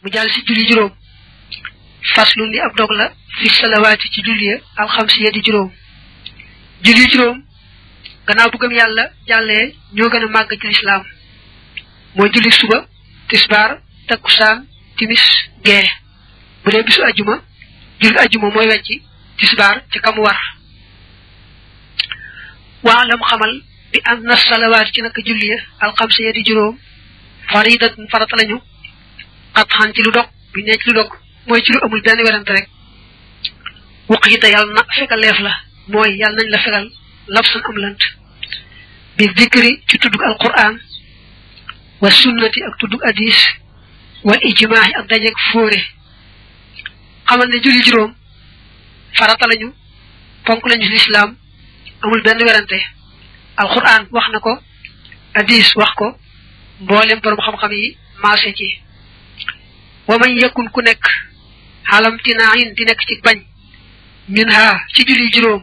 mu jàll si julli juróom faslu li ab dog la fi salawaati ci julli ya alxamsiya di juróom julli juróom gannaaw bu gëm yàlla jàllee ñoo gën a màgg ci lislaam mooy julli suba tisbaar takkusaan timis gee bu dee bisu ajjuma julli ajjuma mooy wecci tisbaar ci kamu war waa lam xamal bi am na salawaat ci naka julli ya alxamsiya di juróom faridatun farata lañu xat xan ci lu dog bi ne ci lu dog mooy ci lu amul benn werante rek waqita yàlla na fekaleef la mooy yàlla nañ la fegal labsan am lant bi dikri ci tuddug alquran wa sunnati ak tuddug hadis wal ijmaahi ak dajeeg fóore xamal ne julli juróom farata lañu ponk lañu lislaam amul benn werante alquran wax na ko hadis wax ko mboolem borom xam-xam yi maase ci wa man yakun ku nekk xalam tinaayin di nekk ci bañ min ha ci julli juróom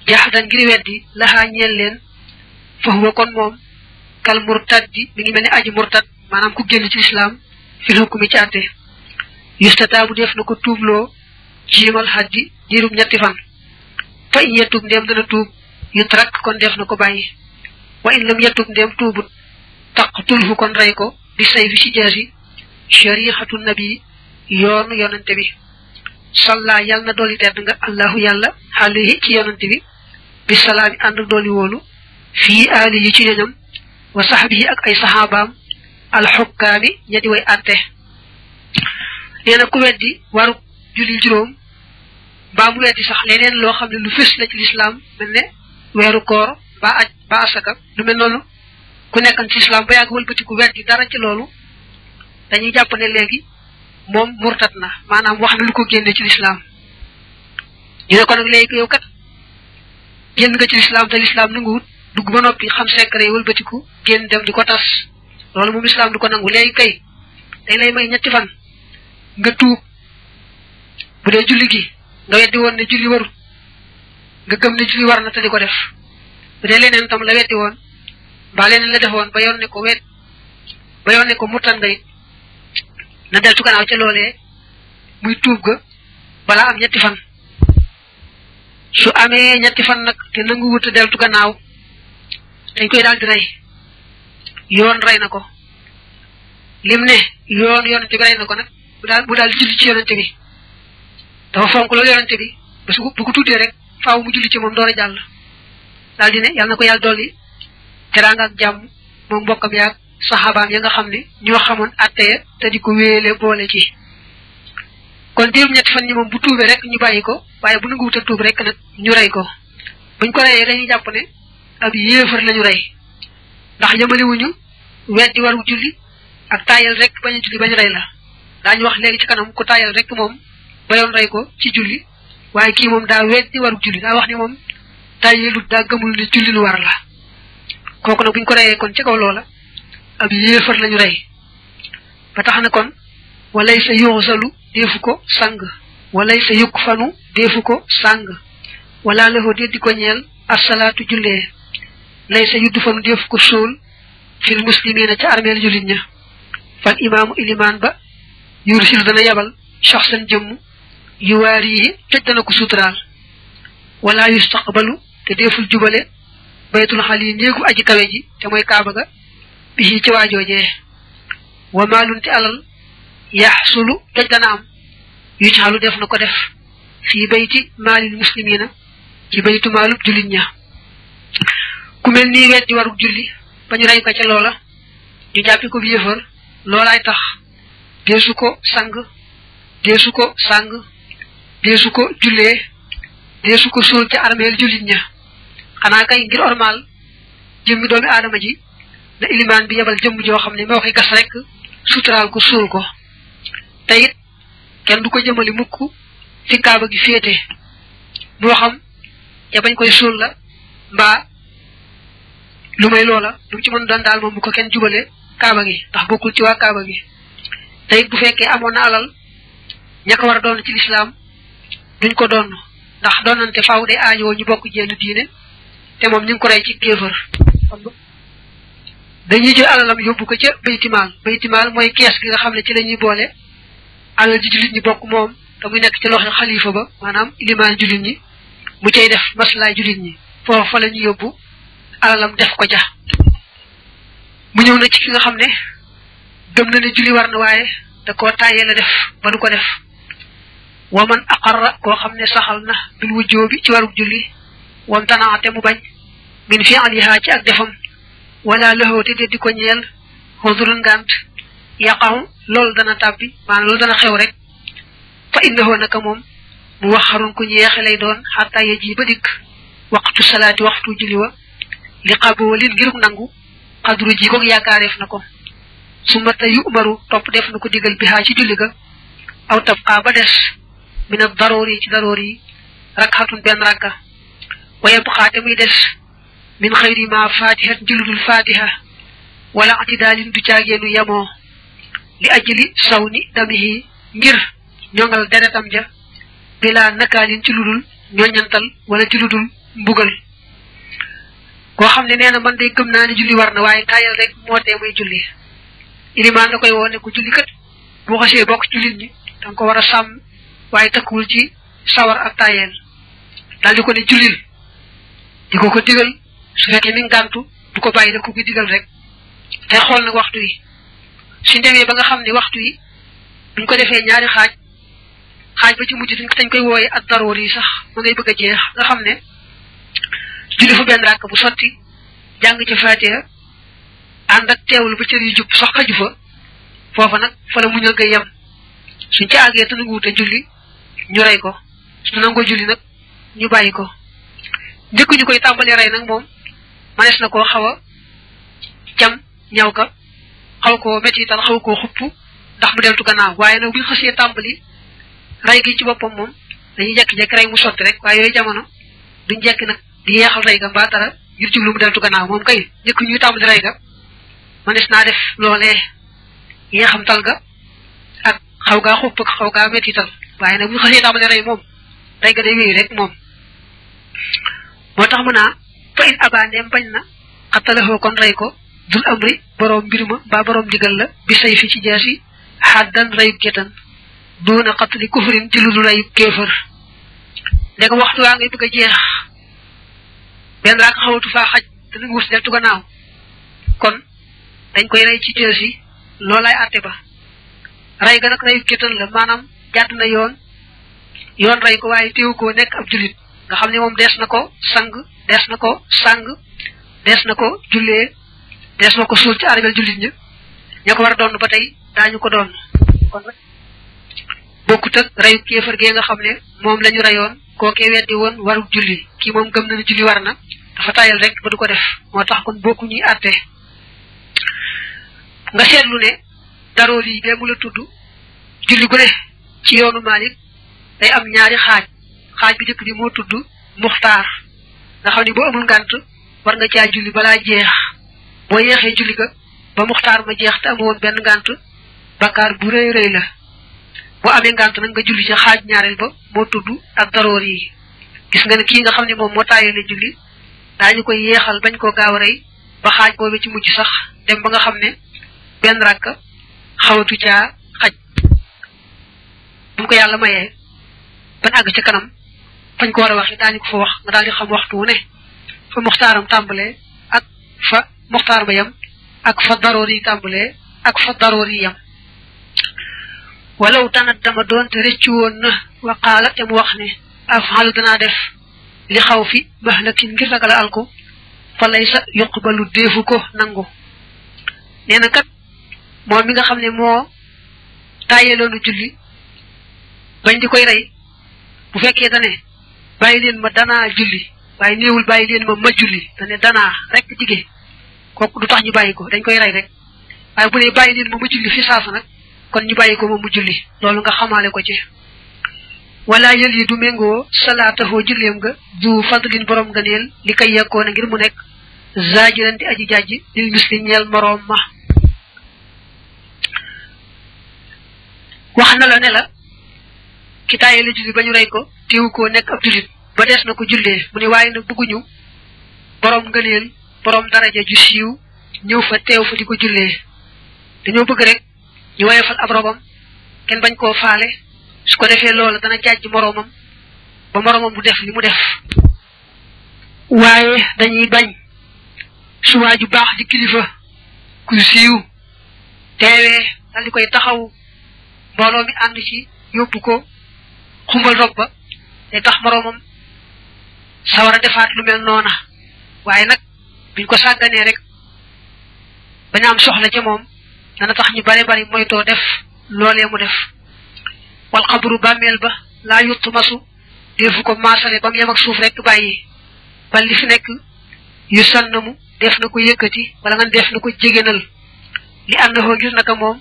jaxdan ngir weddi laxaa ñeel leen fa huwa kon moom kal murtaddi mi ngi mel ni aji murtad maanaam ku génn ci lislaam fil hukmi ci àtte yustataabu def na ko tuubloo jiimal xaddi diirub ñetti fan fa in yetub ndéem dana tuub yu trak kon def na ko bàyyi wa in lam yetub ndéem tuubut taqtulhu kon rey ko bi say fi ci jaasi shariixatu nabi yoonu yonante bi salla yàlla na dooli tedd nga allahu yàlla alayhi ci yonante bi bi salaami ànd dooli wóolu fii aali yi ci ñoñam wa saxbihi ak ay saxaabaam alxukkaami ña di way àtte nee na ku weddi waru julli juróom mbaa mu weddi sax leneen loo xam ne lu fës la ci lislaam mel ne weeru koor ba aj ba asaka lu mel noonu ku nekkan ci lislaam ba yàgg wëlbati ku weddi dara ci loolu dañuy jàpp ne léegi moom murtat na maanaam wax na lu ko génne ci lislaam ñu ne ko nag léegi yow kat génn nga ci lislaam te lislaam nanguwut dugg ba noppi xam secret yi wëlbatiku génn dem di ko tas loolu moom lislaam du ko nangu léegi kay day lay may ñetti fan nga tuub bu dee julli gi nga weddi woon ne julli warut nga gëm ne julli war na te di ko def bu dee leneen tam la weddi woon mbaa leneen la defoon ba yoon ne ko ba yoon ne ko murtat nga it na deltu gannaaw ca loolee muy tuub ga balaa am ñetti fan su amee ñetti fan nag te nangu wut a deltu gannaaw dañ koy daal di rey yoon rey na ko lim ne yonante bi rey na ko nag bu daal julli ci yonante bi dafa fonk loolu yonante bi ba su bu ko tuddee rek faaw mu julli ci moom door a jàll daal di ne yàlla na ko yàlla dolli teraanga ak jàmm moom mbokkam yaag saxaabaam ya nga xam ne ñoo xamoon attee te di ko wéele boole ci kon diirum ñetti fan ñi moom bu tuubee rek ñu bàyyi ko waaye bu nangu wut a tuub rek nag ñu rey ko buñ ko reyee dañuy jàpp ne ab yéefar lañu rey ndax yëmaliwuñu weddi waru julli ak taayal rek bañ a julli bañ rey la daañu wax léegi ci kanam ku taayal rek moom bayoon rey ko ci julli waaye kii moom daa weddi waru julli daa wax ni moom taayalut daa gëmul ne julli lu war la kooku nag buñ ko reyee kon ci kaw loola ab yéefar lañu rey ba tax na kon walay sa yuxsalu deefu ko sang walay sa yukk fanu deefu ko sang wala lafoo dee di ko ñeel asalaatu jullee lay sa yudd fanu deefu ko suul fil muslimina ca armeel jullit ña fal imaamu ilimaan ba yursil dana yabal shaxsan jëmm yuwaariyi tëj dana ko suturaal wala yustaqbalu te deeful jubale baytul xali néegu aji kawe ji te mooy kaaba ga bi ci waajoojee wa maalun te alal yaxsulu toj dana am yu ci xalu def na ko def fii bayti maalil muslimina ci baytu maalub jullit ña ku mel nii weddi warug julli ba ñu rey ko ca loola ñu jàppi ko bi yëfër loolaay tax deesu ko sang deesu ko sang deesu ko jullee deesu ko suul ca armeel jullit ña xanaa kay ngir ormal jëmmi doomi aadama ji na ilimaan bi yebal jëmm joo xam ne moo koy gas rek suturaal ko suul ko te it kenn du ko jëmali mukk fi kaaba gi féete moo xam ya bañ koy suul la mbaa lu may loola lu ci mën doon daal moom bu ko kenn jubale kaaba gi ndax bokkul ci waa kaaba gi te it bu fekkee amoon na alal ña ko war a doon ci lislaam duñ ko doon ndax doonante faaw day aajowoo ñu bokk jenn diine te moom ñu ngi ko rey ci kéefër dañuy jël alalam yóbbu ko ca baytimaal mooy kees gi nga xam ne ci lañuy boole alal ji jullit ñi bokk moom te muy nekk ci loxo xalifa ba maanaam ilimaan jullit ñi mu cay def maslaay jullit ñi foofu fa la ñu yóbbu alalam def ko ja mu ñëw na ci ki nga xam ne gëm na ne julli war na waaye da koo tàyyee la def ba du ko def wa man aqarra koo xam ne saxal na bil wujjoobi ci warug julli wam tanaate mu bañ min fi'liha ci ak defam wala laxoote de di ko ñeel xodurun ngant yaqahu loolu dana tàbbi maanaam loolu dana xew rek fa innahu naka moom mu waxarun ku yeexe lay doon xataa ye ji ba dikk waxtu salaati waxtu julli wa li qaboolin ngiruk nangu xadru ji koog yaakaareef na ko su mata yu umaru topp def na ko digal bihaa ci julli ga aw tabqaa ba des min ad daroori ci daroor yi rakxatun benn rakka wa yabqaate muy des min xayri ma fatihat njiludul fatiha wala atidaalin du caageenu yamoo li ajli sawni damihi ngir ñongal deretam ja bila nakaalin ci ludul ñoñantal wala ci ludul mbugal koo xam ne nee na man day gëm naa ne julli war na waaye taayal rek moo tee muy julli ilimaan da koy woo ne ko julli kat boo xasee bokk jullit ñi danga ko war a sàmm waaye takkuwul ci sawar ak taayeel daal di ko ne jullil di ko digal su fekkee mi ngàntu du ko bàyyi da ko digal rek te xool nag waxtu yi suñ demee ba nga xam ne waxtu yi buñ ko defee ñaari xaaj ba ci mujj dañ koy wooye ak daroor yi sax ma ngay bëgg a jeex nga xam ne julli fu benn ràkk bu sotti jàng ci Faatiha ànd ak teewul ba cër yu jub sax xaju fa foofa nag fa la muñal nga yem suñ ci àggee te nangu wute julli ñu rey ko su nangoo julli nag ñu bàyyi ko njëkk ñu koy tàmbalee rey nag moom manees na koo xaw a jam ñaw ka xaw koo mettital xaw koo xupp ndax mu deltu gannaaw waaye nag buñ xasee tàmbali rey gi ci boppam moom dañuy jekki-jekki rey mu sotti rek waaye yooyu jamono duñ jekki nag di yeexal rey ga mbaa dara ngir jublu mu deltu gannaaw moom kay njëkk ñuy tàmbali rey ga manees naa def loolee yeexam tal ga ak xaw gaa xupp ak xaw gaa mettital waaye nag buñ xasee tàmbali rey moom rey ga day wéy rek moom moo tax mu naa fa in abandeem bañ na xatalahoo kon rey ko dul amri boroom mbir ma mbaa boroom digal la bi say fi ci jaasi xaddan reyub gétan doona xatali kufrin ci lu dul reyub kéefër léegi waxtu waa ngay bëgg a jeex benn raak xawatu faa xaj te nanga wus deltu gannaaw kon dañ koy rey ci jaasi loolaay àtte ba rey ga nag reyub gétan la maanaam jàdd na yoon rey ko waaye téewu koo nekk ab jullit nga xam ne moom dees na ko sang dees na ko sang dees na ko jullee dees na ko suul ci armeel jullit ña ko war a doon ba tey daañu ko doon kon nag bokkut ak reyu kéefar gee nga xam ne moom la ñu reyoon kookee weddi woon warul julli kii moom gëm na ne julli war na dafa tayal rek ba du ko def moo tax kon bokku ñuy àtte nga seetlu ne daroor yi bee mu la tudd julli gu ne ci yoonu Maalik day am ñaari xaaj bi njëkk bi moo tudd muxtaar nga xam ne boo amul ngànt war nga caa julli balaa jeex boo yeexee julli ga ba muxtaar ma jeex te amoon benn ngànt bakkaar bu rëy rëy la boo amee ngànt nag nga julli ci xaaj ñaareel ba moo tudd ak daroor yi gis nga ne kii nga xam ne moom moo taayale julli daañu koy yeexal bañ koo gaaw a rey ba xaaj boobu ci mujj sax dem ba nga xam ne benn rakk xawatu caa xaj bu ko yàlla mayee ban àgg ci kanam fañ ko war a wax daañu ko fa wax nga daal di xam waxtu wu ne fa muxtaaram tàmbalee ak fa muxtaar ba yam ak fa daroor yi tàmbalee ak fa daroor yi yam walaw tanat dama doon te rëccu woon na waqaala te mu wax ne afxalu danaa def li xaw fi mahlakin ngir ragal alku fa lay sa yuqbalu deefu ko nangu nee na kat moom mi nga xam ne moo tàyyeeloonu julli bañ di koy rey bu fekkee dane bàyyi leen ma danaa julli waaye néewul bàyyi leen ma julli dane danaa rek jigee kooku du tax ñu bàyyi ko dañ koy rey rek waaye bu ne bàyyi leen ma julli fi saasa nag kon ñu bàyyi ko moom mu julli loolu nga xamaale ko ci wala yël yi du méngoo salaatahoo julleem nga du fadlin borom nga neel li koy yekkoona ngir mu nekk zaajiran di aji jajji lil misli ñeel moroom ma wax na la ne la ki tàyyee la julli ba ñu rey ko teewu koo nekk ab jullit ba des na ko jullee mu ne waaye nag bëgguñu borom ngëneel borom daraja ju siiw ñëw fa teew fa di ko jullee dañoo bëgg rek ñu wayefal ab robam kenn bañ koo faale su ko defee loola dana jàjj moroomam ba moroomam du def li mu def waaye dañuy bañ su waaju baax di kilifa ku siiw teewee dal di koy taxaw mbooloo mi ànd ci yóbbu ko xumbal rob ba day tax moroomam sawar a defaat lu mel noona waaye nag biñ ko sàgganee rek bañ am soxla ca moom dana tax ñu bari moytoo def loolee mu def wal xabru bàmmeel ba laa yuttu masu defu ko maasale ba mu yem ak suuf rek bàyyi bal li fi nekk yu sannamu def na ko yëkkati wala nga def na ko jégénal li ànd na ngir naka moom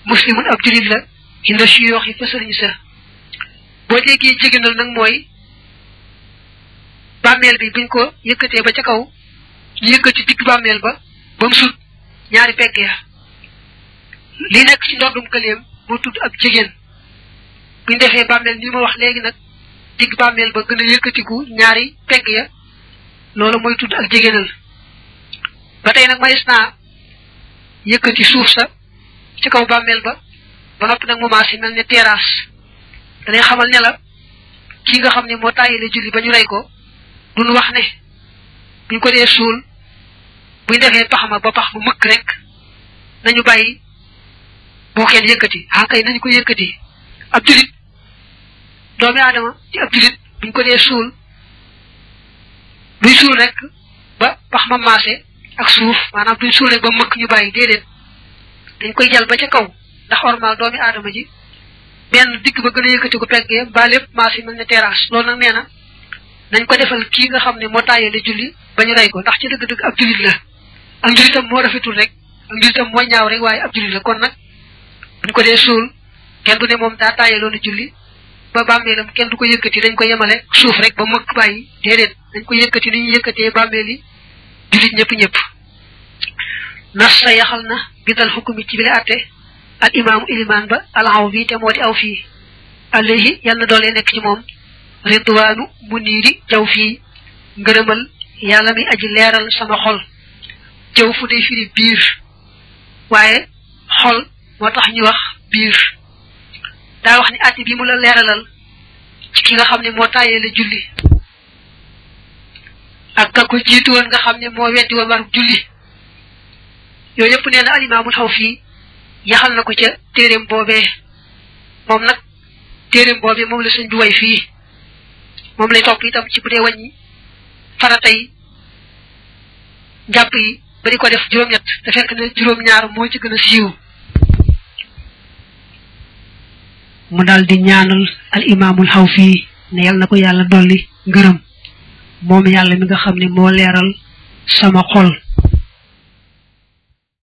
muslimun ab julit la inda suyoox yi fa sëriñ sa boo déggee jégénal nag mooy bàmmeel bi buñ ko yëkkatee ba ca kaw ñu yëkkati digg bàmmeel ba ba mu sut ñaari pegg ya li nekk ci ndoddum këleem moo tudd ab jigéen buñ defee bàmmeel ni ma wax léegi nag digg bàmmeel ba gën a yëkkatiku ñaari pegg ya loolu mooy tudd ak jigéenal ba tey nag mayis naa yëkkati suuf sa ci kaw bàmmeel ba noppi nag mu maasi mel ne terrasse danay xamal ne la kii nga xam ne moo tàyyile julli ba ñu rey ko duñ wax ne buñ ko dee suul buñ defee pax ma ba pax bu mëkk rek nañu bàyyi boo kenn yëkkati kay nañu ko yëkkati ab julit doomi aadama ci ab julit buñ ko dee suul buñ suul rek ba pax ma maase ak suuf maanaam buñ suul rek ba mëkk ñu bàyyi déedéet dañ koy jal ba ca kaw ndax ormal doomi aadama ji benn digg ba gën a yëkkati ko peggee ba lépp maase mel ne terrasse loolu nag nee na nañ ko defal kii nga xam ne moo tàyyele julli ba ñu rey ko ndax ci dëgg-dëgg ab julit la ak njuritam moo rafetul rek ak njuritam moo ñaaw rek waaye ab julit la kon nag buñ ko dee suul kenn du ne moom daa tàyyeloon a julli ba bàmmeelam kenn du ko yëkkati dañ ko yemale suuf rek ba mëkk bàyyi déedéet dañ ko yëkkati ni ñu yëkkatee bàmmeeli jullit ñëpp nas sa yaxal na bidal xukumi ci bile atte al imaamu ilimaan ba alaw bi te moo di aw fii alayhi yal na doolee nekk ci moom ridwaanu mu niiri jaw fii ngërëmal yàlla mi aji leeral sama xol jaw fu day firi biir waaye xol moo tax ñu wax biir daa wax ni àtte bi mu la leeralal ci ki nga xam ne moo tàyyee la julli ak ka ko jiitu woon nga xam ne moo weddi woon war julli yooyu yëpp nee na alimaamul xaw fii yaxal na ko ca téeréem boobee moom nag téeréem boobee moom la sëñ bi way fii moom lay topp itam ci bu dee wàññi farata yi njàpp yi ba di ko def juróom-ñett te fekk ne juróom-ñaar moo ci gën a siiw mu daal di ñaanal al imaamul xaw fii ne yal na ko yàlla dolli ngërëm moom yàlla mi nga xam ne moo leeral sama xol